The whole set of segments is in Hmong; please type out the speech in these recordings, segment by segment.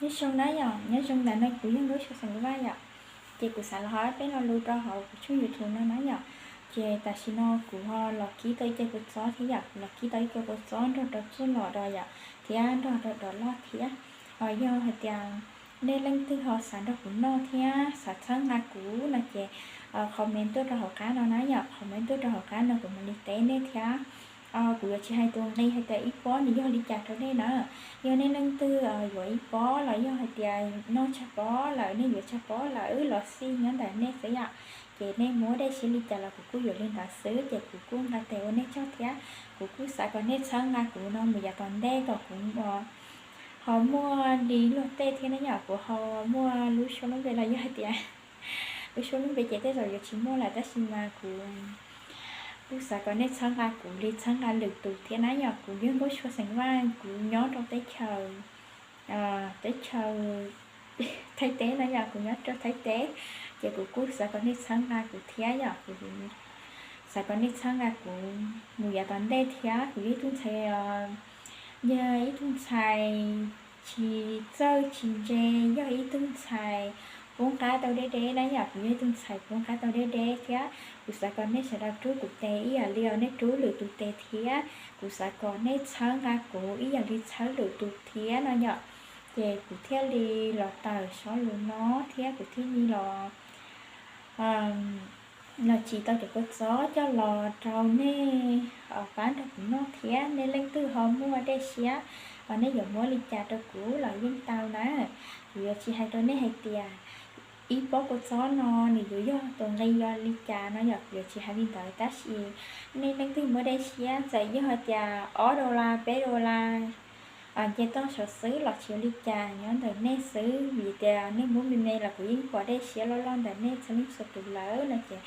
Nyob zoo na yom, nyob zoo ntawm no kuv yog Nkauj Sua xeem Vaj yom. Ces kuv xav los hais peb lo lus rau hauv kuv tshooj YouTube no na yom. Ces tam sim no kuv ho los kib tau ib co kua txob thiab yom, kuv los kib tau ib co kua txob nrog rau txuj lom rau yom, thiab nrog rau dov loj thiab. Yog hais tias nej leej twg ho xav nrog kuv noj thiab xav txhawb nqa kuv no ces comment tuaj rau hauv qab no na yom, comment tuaj rau hauv qab no kuv mam li teb nej thiab. Kuv yuav tsis hais tus nqi hais tias ib pob nws yog li cas rau nej na. Yog nej leej twg yuav ib pob los yog hais tias noj tsawg pob lawm, nej yuav tsawg pob lawm los xij nyob ntawm nej xwb yom. Ces nej muab dej siab li cas los kuv kuj yuav li ntawd xwb, ces kuv kuj nqa tes ua nej tsaug thiab. Kuv kuj xav kom nej txhawb nqa kuv no mus yav tom ntej kom kuv ho muaj li luag tej thiab na yom, kuv ho muaj lub suab lub npe los yog hais tias lub suab lub npe ces tej zaum yuav tsis muaj lawm, tab sis mas kuv kuj xav kom nej txhawb nqa kuv li txhawb nqa lwm tus thiab na yom. Kuv yog Nkauj Sua xeem Vaj, kuv nyob rau teb chaws, teb chaws Thaib teb na yom, kuv nyob rau Thaib teb, ces kuv kuj xav kom nej txhawb nqa kuv thiab yom. Kuv xav kom nej txhawb nqa kuv mus yav tom ntej thiab. Kuv yog ib tug ntxhais, yog ib tug ntxhais tsis txawj tsis ntse, yog ib tug ntxhais poob qab tau deb deb na yom. Kuv yog ib tug ntxhais poob qab tau deb deb thiab kuv xav kom nej sawv daws rub kuv tes ib yam li nej rub lwm tus tes thiab. Kuv xav kom nej txhawb nqa kuv ib yam li txhawb lwm tus thiab no yom. Ces kuv thiaj li los tawm sob lus no thiab kuv thiaj li los los tsim tau cov kua txob coj los rau nej pab nrog kuv noj thiab. Nej leej twg ho muaj dej siab, nej yuav muab li cas rau kuv los yeej tau na. Kuv yuav tsis hais rau nej hais tias ib pob kua txob no nws yuav yog tus nqi yog li cas no yom, kuv yuav tsis hais li ntawd, tab sis nej leej twg muaj dej siab txawm yog hais tias ob dollar peb dollar nce toj saud xwb los tsis ua li cas, nyob ntawm nej xwb. Vim tias nej muab me me los kuv yeej pom dej siab loj loj ntawm nej txhua leej txhua tus lawm no ces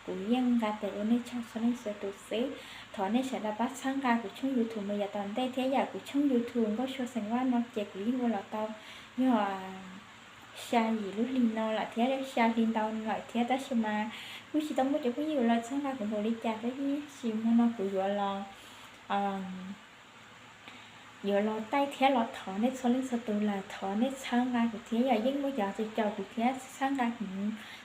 kuv yeej nqa tes ua nej tsaug txhua leej txhua tus xwb. Thov nej sawv daws pab txhawb nqa kuv tshooj YouTube mus yav tom ntej thiab yom. Kuv tshooj YouTube Nkauj Sua xeem Vaj no ces kuv yeej ua los tau yog xya yim lub hli no lawm thiab, xya hli ntau lawm thiab, tab sis mas kuj tsis tau muaj cov phooj ywg los txhawb nqa kuv npaum li cas thiab, tab sis hmo no kuv yuav los yuav los taij thiab los thov nej txhua leej txhua tus lawm, thov nej txhawb nqa kuv thiab yom. Yeej muaj cov caum kuv thiab txhawb nqa kuv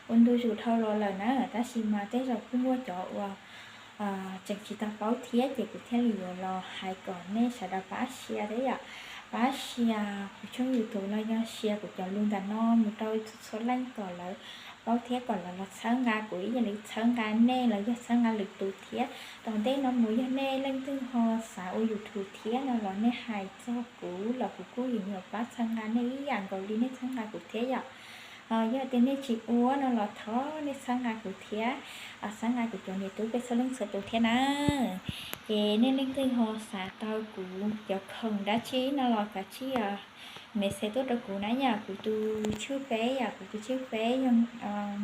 ua ntu zus dhau los lawm na, tab sis mas tej zaum kuj muaj cov uas tseem tsis tau paub thiab ces kuv thiaj li yuav los hais kom nej sawv daws pab share thiab yom. Pab share kuv tshooj YouTube los yog share kuv cov lus ntawm no mus rau txhua txhua leej kom lawv paub thiab kom lawv los txhawb nqa kuv ib yam li txhawb nqa nej los yog txhawb nqa lwm tus thiab. Tom ntej no mus yog nej leej twg ho xav ua YouTube thiab no los nej hais txog kuv los kuv kuj yuav pab txhawb nqa nej ib yam nkaus li nej txhawb nqa kuv thiab yom. Yog tias nej tsis ua no los thov nej txhawb nqa kuv thiab, txhawb nqa kuv cov niam tub peb txhua leej txhua tus thiab na. Ces nej leej twg ho xav tau kuv cov khoom dab tsi no los kav tsij message tuaj rau kuv na yom. Kuv tus tswj Face yom, kuv tus tswj Face yog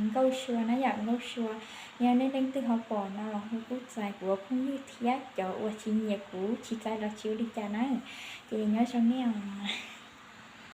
Nkauj Sua na yom, Nkauj Sua. Yog nej leej twg ho pom no los ho kuj txais kuv ua phooj ywg thiab, cov uas tsis nyiam kuv tsis txais los tsis ua li cas na. Ces nyob zoo nej os.